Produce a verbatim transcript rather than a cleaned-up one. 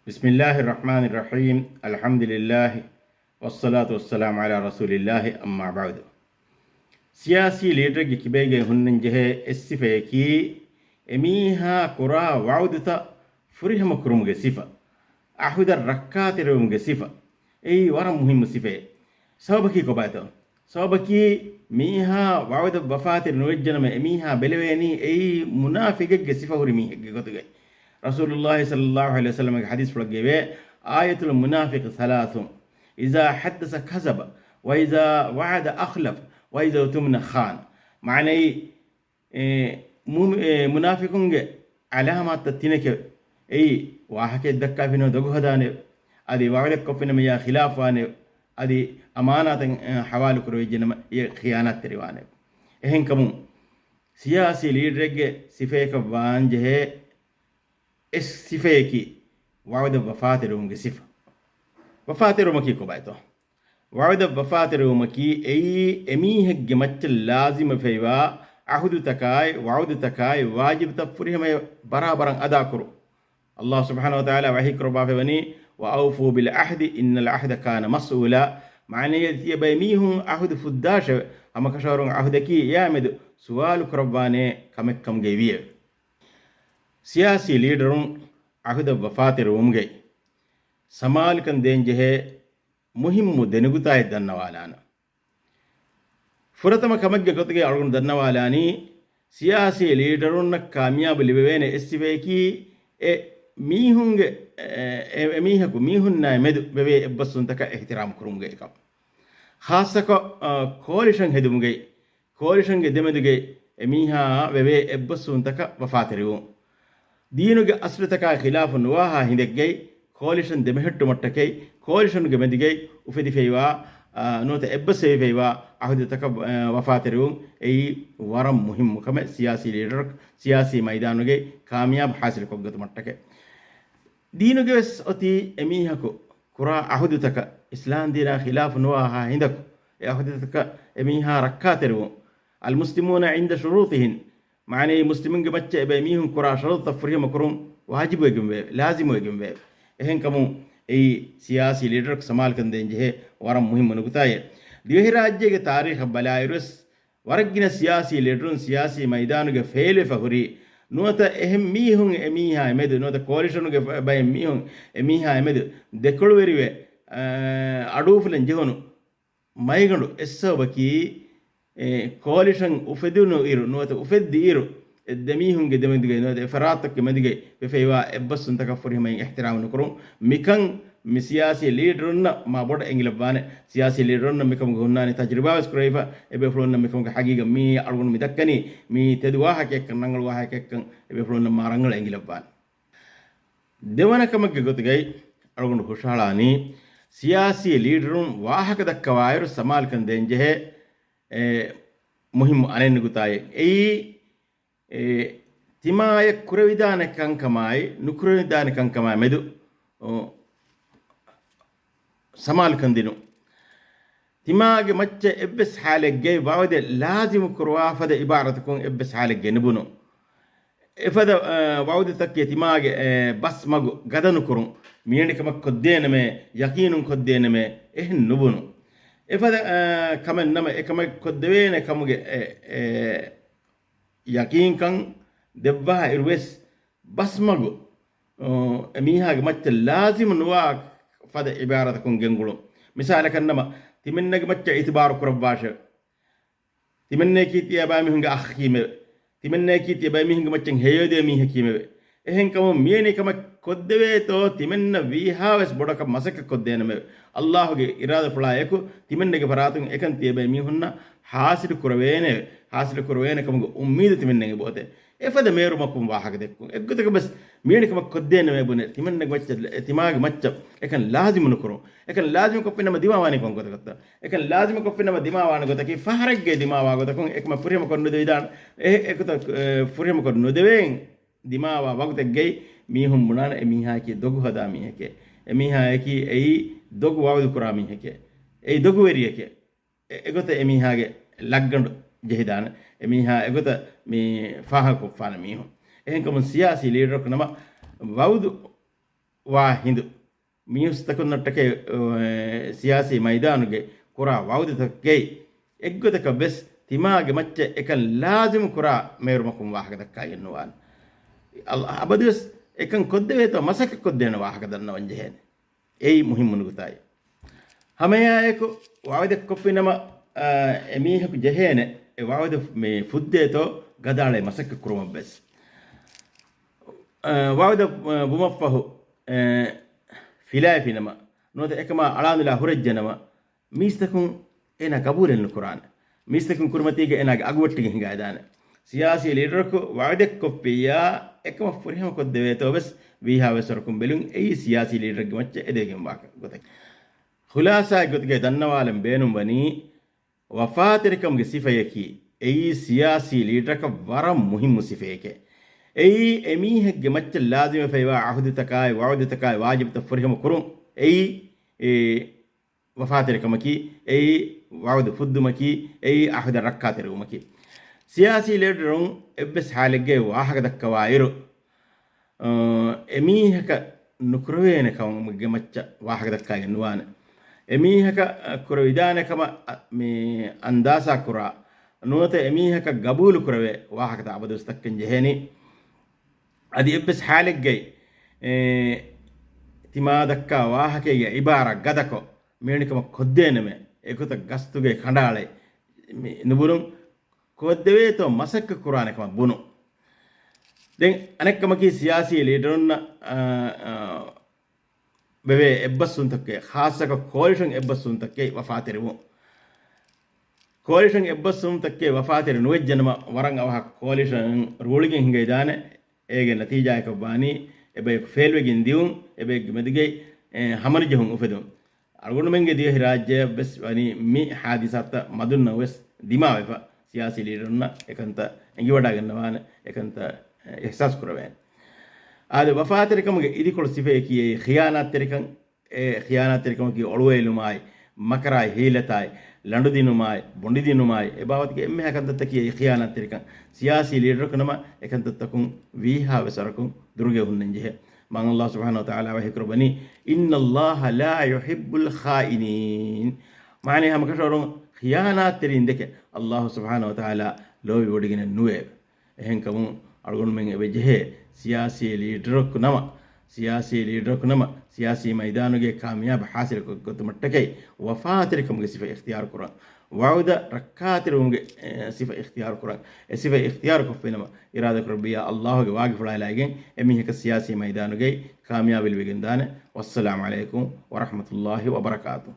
بسم الله الرحمن الرحيم. الحمد لله والصلاة والسلام على رسول الله، أما بعد. ސިޔާސީ ލީޑަރެއްގެ ކިބައިގައި ހުންނަން ޖެހޭ އެއް ސިފަޔަކީ، އެމީހާ ކުރާ ވަޢުދުތައް ފުރިހަމަ ކުރުމުގެ ސިފަ، އަހުދަށް ރައްކާތެރިވުމުގެ ސިފަ. އެއީ ވަރަށް މުހިއްމު ސިފައެއް. ސަބަބަކީ ކޮބާތޯ؟ ސަބަބަކީ، މީހާ ވަޢުދަށް ވަފާތެރި ނުވެއްޖެނަމަ، އެމީހާ ބެލެވޭނީ އެއީ މުނާފިގެއްގެ ސިފަ ހުރި މީހެއްގެ ގޮތުގައި. ރަސޫލުﷲ ޞައްލަﷲު ޢަލައިހި ވަސައްލަމަގެ ޙަދީޘްފުޅެއްގައި، آية المنافق ثلاث، إذا حدث كذب، وإذا وعد أخلف، وإذا اؤتمن خان. މާނައީ، އެ، މު-، އެ، މުނާފިޤުންގެ ޢަލާމާތްތައް ތިނެކެވެ. އެއީ، ވާހަކައެއް ދައްކާފިނަމަ ދޮގު ހަދާނެވެ. އަދި ވަޢުދެއް ކޮށްފިނަމަ އެއާ ޚިލާފުވާނެވެ. އަދި އަމާނާތެއް، އެ، ހަވާލު ކުރެވިއްޖެނަމަ އެ ޚިޔާނާތްތެރިވާނެވެ. އެހެންކަމުން، ސިޔާސީ ލީޑަރެއްގެ ސިފަޔަކަށް ވާންޖެހޭ އެއް ސިފަޔަކީ، ވަޢުދަށް ވަފާތެރިވުމުގެ ސިފަ. ވަފާތެރިވުމަކީ ކޮބާތޯ؟ ވަޢުދަށް ވަފާތެރިވުމަކީ، އެއީ އެމީހެއްގެ މައްޗަށް ލާޒިމުވެފައިވާ އަހުދުތަކާއި، ވަޢުދުތަކާއި، ވާޖިބުތައް ފުރިހަމަޔަށް ބަރާބަރަށް އަދާކުރުން. ﷲ ސުބްޙާނަހޫ ވަތަޢާލާ ވަޙީ ކުރައްވާފައިވަނީ، وأوفوا بالعهد إن العهد كان مسؤولا. މާނައީ، ތިޔަބައިމީހުން އަހުދު ފުއްދާށެވެ. ހަމަކަށަވަރުން އަހުދަކީ އެއާމެދު ސުވާލު ކުރައްވާނޭ ކަމެއްކަމުގައި ވިއެވެ. ސިޔާސީ ލީޑަރުން އަހުދަށް ވަފާތެރިވުމުގައި ސަމާލުކަން ދޭންޖެހޭ މުހިއްމު ދެނެގުތާއެއް ދަންނަވާލާނަން. ފުރަތަމަ ކަމެއްގެ ގޮތުގައި އަޅުގަނޑު ދަންނަވާލާނީ، ސިޔާސީ ލީޑަރުންނަށް ކާމިޔާބު ލިބެވޭނެ އެއް ސިފަޔަކީ، އެ މީހުންގެ، އެ، އެ، އެ މީހަކު މީހުންނާއި މެދު ވެވޭ އެއްބަސްވުންތަކަށް އިޙްތިރާމް ކުރުމުގައި ކަން. ޚާއްޞަކޮށް، އަ، ކޯލިޝަން ހެދުމުގައި، ކޯލިޝަންގެ ދެމެދުގައި އެމީހާއާ ވެވޭ އެއްބަސްވުންތަކަށް ވަފާތެރިވުން. ދީނުގެ އަސްލުތަކާ ޚިލާފު ނުވާހާ ހިނދެއްގައި، ކޯލިޝަން ދެމެހެއްޓުމަށްޓަކައި، ކޯލިޝަނުގެ މެދުގައި އުފެދިފައިވާ، އާ، ނުވަތަ އެއްބަސްވެފައިވާ އަހުދުތަކަށް، އާ، ވަފާތެރިވުން އެއީ ވަރަށް މުހިއްމު ކަމެއް. ސިޔާސީ ލީޑަރަކު ސިޔާސީ މައިދާނުގައި ކާމިޔާބު ޙާޞިލުކޮށްގަތުމަށްޓަކައި. ދީނުގެ ވެސް އޮތީ އެމީހަކު ކުރާ އަހުދުތަކަށް އިސްލާމް ދީނާ ޚިލާފު ނުވާހާ ހިނދަކު އެ އަހުދުތަކަށް އެމީހާ ރައްކާތެރިވުން. المسلمون عند شروطهم، މާނައީ މުސްލިމުންގެ މައްޗަށް އެބައިމީހުން ކުރާ ޝަރުޠުތައް ފުރިހަމަ ކުރުން ވާޖިބުވެގެންވެ، ލާޒިމުވެގެންވެ. އެހެންކަމުން އެއީ ސިޔާސީ ލީޑަރަކު ސަމާލުކަން ދޭންޖެހޭ ވަރަށް މުހިއްމު ނުކުތާއެއް. ދިވެހިރާއްޖޭގެ ތާރީޚަށް ބަލާއިރުވެސް، ވަރަށްގިނަ ސިޔާސީ ލީޑަރުން ސިޔާސީ މައިދާނުގަ ފެއިލްވެފަ ހުރީ. ނުވަތަ އެހެން މީހުން އެމީހާ މެދު، ނުވަތަ ކޯލިޝަނުގެ ބައެއް މީހުން އެމީހާ މެދު ދެކޮޅުވެރިވެ، އަ، އަޑުއުފުލަން ޖެހުނު މައިގަނޑު އެއްސަބަބަކީ، އެ، ކޯލިޝަން އުފެދުނު އިރު، ނުވަތަ އުފެއްދި އިރު، އެ ދެމީހުންގެ ދެމެދުގައި ނުވަތަ އެ ފަރާތްތަކުގެ މެދުގައި ވެފައިވާ އެއްބަސްވުންތަކަށް ފުރިހަމައިން އިޙްތިރާމު ނުކުރުން. މިކަން މި ސިޔާސީ ލީޑަރުންނަށް މާ ބޮޑަށް އެނގިލައްވާނެ. ސިޔާސީ ލީޑަރުންނަށް މިކަމުގެ ހުންނާނެ ތަޖުރިބާވެސް ކުރެވިފަ. އެބޭފުޅުންނަށް މިކަމުގެ ހަގީގަތް މީ އަޅުގަނޑު މި ދައްކަނީ މީ ތެދު ވާހަކައެއްކަން، ރަނގަޅު ވާހަކައެއްކަން އެބޭފުޅުންނަށް މާ ރަނގަޅަށް އެނގިލައްވާނެ. ދެވަނަ ކަމެއްގެ ގޮތުގައި އަޅުގަނޑު ހުށަހަޅާނީ، ސިޔާސީ ލީޑަރުން ވާހަކަ ދައްކަވާއިރު ސަމާލުކަން ދޭންޖެހޭ، އެ، މުހިއްމު އަނެއް ނުކުތާއެއް. އެއީ، އެ، ތިމާޔަށް ކުރެވިދާނެ ކަންކަމާއި، ނުކުރެވިދާނެ ކަންކަމާއި މެދު، އޮ، ސަމާލުކަން ދިނުން. ތިމާގެ މައްޗަށް އެއްވެސް ހާލެއްގައި ވަޢުދެއް ލާޒިމު ކުރުވާ ފަދަ ޢިބާރަތަކުން އެއްވެސް ހާލެއްގައި ނުބުނުން. އެފަދަ، އަ، ވަޢުދުތަކެއް ތިމާގެ، އެ، ބަސްމަގު ގަދަނުކުރުން. މިއެނިކަމަށް ކޮށްދޭނަމޭ، ޔަޤީނުން ކޮށްދޭނަމޭ، އެހެން ނުބުނުން. އެފަދަ، އަ، ކަމެއް ނަމަ، އެކަމެއް ކޮށްދެވޭނެ ކަމުގެ، އެ، އެ، ޔަޤީންކަން ދެއްވާ އިރުވެސް، ބަސްމަގު، އަ، އެމީހާގެ މައްޗަށް ލާޒިމު ނުވާ ފަދަ ޢިބާރަތަކުން ގެންގުޅުން. މިސާލަކަށް ނަމަ، ތިމެންނަގެ މައްޗަށް އިތުބާރު ކުރައްވާށެވެ. ތިމެންނައަކީ ތިޔަބައިމީހުންގެ އަޚަކީމެވެ. ތިމެންނައަކީ ތިޔަބައިމީހުންގެ މައްޗަށް ހެޔޮއެދޭ މީހަކީމެވެ. އެހެންކަމުން މިވެނި ކަމެއް ކޮށްދެވޭތޯ ތިމެންނަށް ވީހާވެސް ބޮޑަކަށް މަސައްކަތް ކޮށްދޭނަމެވެ. ﷲގެ އިރާދަފުޅާއެކު ތިމެންނަގެ ފަރާތުން އެކަން ތިޔަބައިމީހުންނަށް ޙާޞިލު ކުރެވޭނެ، ޙާޞިލު ކުރެވޭނެ ކަމުގެ އުއްމީދު ތިމެންނަށް އެބައޮތޭ. އެފަދަ މޭރުމަކުން ވާހަކަ ދެއްކުން. އެއްގޮތަކަށް ވެސް މިވެނި ކަމެއް ކޮށްދޭނަމޭ ބުނެ، ތިމެންނަގެ މައްޗަށް، ތިމާގެ މައްޗަށް އެކަން ލާޒިމު ނުކުރުން. އެކަން ލާޒިމު ކޮށްފިނަމަ ދިމާވާނީ ކޮން ގޮތަކަށްތޯ؟ އެކަން ލާޒިމު ކޮށްފިނަމަ ދިމާވާނެ ގޮތަކީ، ފަހަރެއްގައި ދިމާވާ ގޮތަކުން އެކަމަށް ފުރިހަމަ ކޮށްނުދެވިދާނެ، އެ، އެގޮތަށް، އެ، ފުރިހަމަ ކޮށް ނުދެވޭން ދިމާވާ ވަގުތެއްގައި މީހުން ބުނާނެ އެމީހާއަކީ ދޮގު ހަދާ މީހެކޭ. އެމީހާއަކީ އެއީ ދޮގު ވަޢުދު ކުރާ މީހެކޭ. އެއީ ދޮގުވެރިއެކޭ. އެ، އެގޮތަށް އެމީހާގެ ލައްގަނޑު ޖެހިދާނެ. އެމީހާ އެގޮތަށް މި ފާހަގަކޮށްފާނެ މީހުން. އެހެންކަމުން ސިޔާސީ ލީޑަރަކު ނަމަ ވަޢުދު ވާ ހިނދު މީސްތަކުންނަށްޓަކައި، އެ، ސިޔާސީ މައިދާނުގެ ކުރާ ވައުދުތަކެއް އެއްގޮތަކަށް ވެސް ތިމާގެ މައްޗަށް އެކަން ލާޒިމު ކުރާ މޭރުމަކުން ވާހަކަ ދައްކާ ގެންނުވާނެ. އަލް-، އަބަދުވެސް އެކަން ކޮށްދެވޭތޯ މަސައްކަތް ކޮށްދޭނެ ވާހަކަ ދަންނަވަން ޖެހޭނެ. އެއީ މުހިއްމު ނުކުތާއެއް. ހަމައެއާއެކު ވައުދެއްކޮށްފިނަމަ، އާ، އެމީހަކު ޖެހޭނެ އެ ވައުދު މި ފުއްދޭތޯ ގަދައަޅައި މަސައްކަތް ކުރުމަށްވެސް. އާ، ވައުދަށް، އާ، ވުމަށްފަހު، އާ، ފިލައިފިނަމަ، ނުވަތަ އެކަމާ އަޅާނުލާ ހުރެއްޖެނަމަ، މީސްތަކުން އޭނާ ގަބޫލެއް ނުކުރާނެ. މީސްތަކުން ކުރިމަތީގަ އޭނާގެ އަގުވެއްޓިގެން ހިނގައިދާނެ. ސިޔާސީ ލީޑަރަކު ވައުދެއްކޮށްފިއްޔާ، އެކަމަށް ފުރިހަމަ ކޮށްދެވޭތޯ ވެސް ވީހާވެސް ވަރަކުން ބެލުން. އެއީ ސިޔާސީ ލީޑަރެއްގެ މައްޗަށް އެދެވިގެންވާ ގޮތެއް. ޚުލާސާއެއް ގޮތުގައި ދަންނަވާލަން ބޭނުންވަނީ، ވަފާތެރިކަމުގެ ސިފަޔަކީ، އެއީ ސިޔާސީ ލީޑަރަކަށް ވަރަށް މުހިއްމު ސިފައެކޭ. އެއީ އެމީހެއްގެ މައްޗަށް ލާޒިމެފައިވާ އަހުދުތަކާއި ވައުދުތަކާއި ވާޖިބުތައް ފުރިހަމަ ކުރުން. އެއީ، އެ، ވަފާތެރިކަމަކީ، އެއީ ވައުދު ފުއްދުމަކީ، އެއީ އަހުދަށް ރައްކާތެރިވުމަކީ. ސިޔާސީ ލީޑަރުން އެއްވެސް ހާލެއްގައި ވާހަކަ ދައްކަވާއިރު، އަ، އެމީހަކަށް ނުކުރެވޭނެ ކަމުގެ މައްޗަށް ވާހަކަ ދައްކާގެން ނުވާނެ. އެމީހަކަށް، އަ، ކުރެވިދާނެ ކަމަށް، އަ، މި އަންދާސާ ކުރާ، ނުވަތަ އެމީހަކަށް ގަބޫލު ކުރެވޭ ވާހަކަތައް އަބަދުވެސް ދައްކަން ޖެހޭނީ. އަދި އެއްވެސް ހާލެއްގައި، އެ، ތިމާ ދައްކާ ވާހަކައިގެ އިބާރާ ގަދަކޮށް، މިވެނި ކަމަށް ކޮށްދޭނަމޭ، އެގޮތަށް ގަސްތުގައި ކަނޑައަޅައި މި ނުބުނުން. ކޮށްދެވޭތޯ މަސައްކަތް ކުރާނެ ކަމަށް ބުނުން. ދެން އަނެއްކަމަކީ ސިޔާސީ ލީޑަރުންނަށް، އާ، އާ، ވެވޭ އެއްބަސްވުންތަކެއް، ޚާއްޞަކޮށް ކޯލިޝަން އެއްބަސްވުންތަކެއް ވަފާތެރިވުން. ކޯލިޝަން އެއްބަސްވުންތަކެއް ވަފާތެރި ނުވެއްޖެނަމަ، ވަރަށް އަވަހަށް ކޯލިޝަން ރޫޅިގެން ހިނގައިދާނެ. އޭގެ ނަތީޖާއަކަށް ވާނީ އެބަޔަކު ފެއިލްވެގެން ދިއުން، އެބަޔަކުގެ މެދުގައި، އެ، ހަމަނުޖެހުން އުފެދުން. އަޅުގަނޑުމެންގެ ދިވެހިރާއްޖެއަށް ވެސް ވަނީ މި ހާދިސާތައް މަދުންނަށް ވެސް ދިމާވެފަ، ސިޔާސީ ލީޑަރުންނަށް އެކަންތައް އެނގިވަޑާގަންނަވާނެ، އެކަންތައް އިހްސާސް ކުރެވޭނެ. އާދެ، ވަފާތެރިކަމުގެ އިދިކޮޅު ސިފަޔަކީ އެއީ ޚިޔާނާތްތެރިކަން. އެ ޚިޔާނާތްތެރިކަމަކީ އޮޅުވައިލުމާއި، މަކަރާއި ހީލަތާއި، ލަނޑުދިނުމާއި، ބޮނޑިދިނުމާއި، އެ ބާވަތުގެ އެންމެހާ ކަންތައްތަކީ އެއީ ޚިޔާނާތްތެރިކަން. ސިޔާސީ ލީޑަރަކު ނަމަ އެކަންތައްތަކުން ވީހާވެސް ވަރަކުން ދުރުގައި ހުންނަން ޖެހޭ. މާތް ﷲ ސުބްޙާނަހޫ ވަތަޢާލާ ވަޙީކުރައްވަނީ، "إن الله لا يحب الخائنين." މާނަ ހަމަކަށަވަރުން ޚިޔާނާތްތެރީން ދެކެ ﷲ ސުބްޙާނަހޫ ވަތަޢާލާ ލޯބިވޮޑިގެނެއް ނުވޭ. އެހެންކަމުން އަޅުގަނޑުމެން އެބަ ޖެހޭ ސިޔާސީ ލީޑަރަކު ނަމަ، ސިޔާސީ ލީޑަރަކު ނަމަ، ސިޔާސީ މައިދާނުގެ ކާމިޔާބު ޙާޞިލުކޮށް ގޮތުމަށްޓަކައި ވަފާތެރިކަމުގެ ސިފަ އިޚްތިޔާރު ކުރަން. ވަޢުދަށް ރައްކާތެރިވުމުގެ، އެ، ސިފަ އިޚްތިޔާރު ކުރަން. އެ ސިފަ އިޚްތިޔާރު ކޮށްފިނަމަ، އިރާދަކުރެއްވިއްޔާ ﷲ ގެ ވާގިފުޅާލައިގެން އެމީހަކަށް ސިޔާސީ މައިދާނުގައި ކާމިޔާބު ލިބިގެންދާނެ. ވައްސަލާމު ޢަލައިކުމް ވަރަޙްމަތުﷲ ވަބަރަކާތުހު.